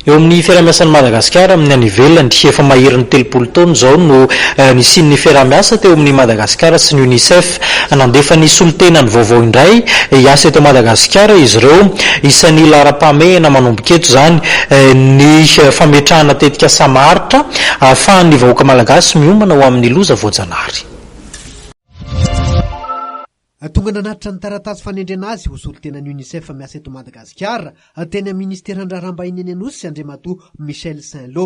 Eo amin'ny fiaraha-miasan'i Madagasikara amin'ny any ivelany, efa maherin'ny 30 taona izao no nisian'ny fiaraha-miasa teo amin'i Madagasikara sy ny Unicef. Nandefa ny solontenany vaovao indray hiasa eto Madagasikara izy ireo. Isan'ny laharam-pahamehana manomboka eto izany ny fametrahana tetikasa maharitra ahafahan'ny vahoaka malagasy miomana ho amin'ny loza voajanahary. Tonga nanatitra ny taratasy fanendrena azy ho solontenan'ny Unicef miasa eto Madagasikara teny amin'ny ministeran'ny Raharaham-bahiny eny Anosy Andriamatoa Michel Saint-Lô.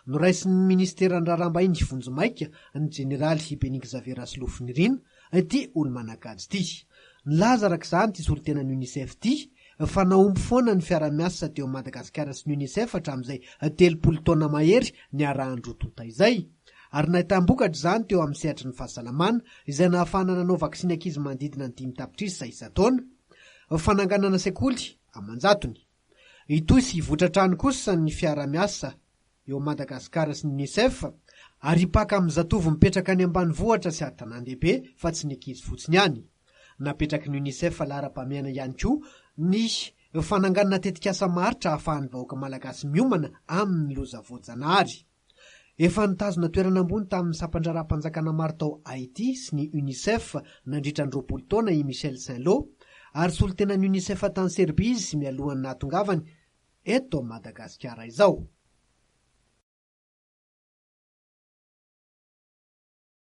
Noraisin'ny ministeran'ny Raharaham-bahiny vonjimaika ny jeneraly Béni Xavier Rasolofonirina ity olo-manan-kaja ity. Nilaza araka izany ity solontenan'ny Unicef ity fa nahomby foana ny fiaraha-miasa teo Madagasikara sy ny Unicef hatramin'izay 30 taona mahery niarahan-droa tonta izay. Ary nahitam-bokatra izany teo amin'ny sehatry ny fahasalamana, izay nahafahana nanao vaksiny ankizy manodidina ny 5 tapitrisa isan-taona, fananganana sekoly aman-jatony. Hitohy sy hivoitra hatrany kosa ny fiaraha-miasa eo Madagasikara sy ny Unicef, ary hipaka amin'ny zatovo mipetraka any ambanivohitra sy an-tanàn-dehibe fa tsy ny ankizy fotsiny ihany. Napetraky ny Unicef laharam-pahamehana ihany koa ny fananganana tetikasa maharitra ahafahan'ny vahoaka malagasy miomana amin'ny loza voajanahary. Efa nitazona toerana ambony tamin'ny sampan-draharaham-panjakana maro tao Haiti sy ny Unicef nandritra ny 20 taona i Michel Saint-Lô, ary solontenan'ny Unicef tany Serbia izy mialohan'ny nahatongavany eto Madagasikara izao.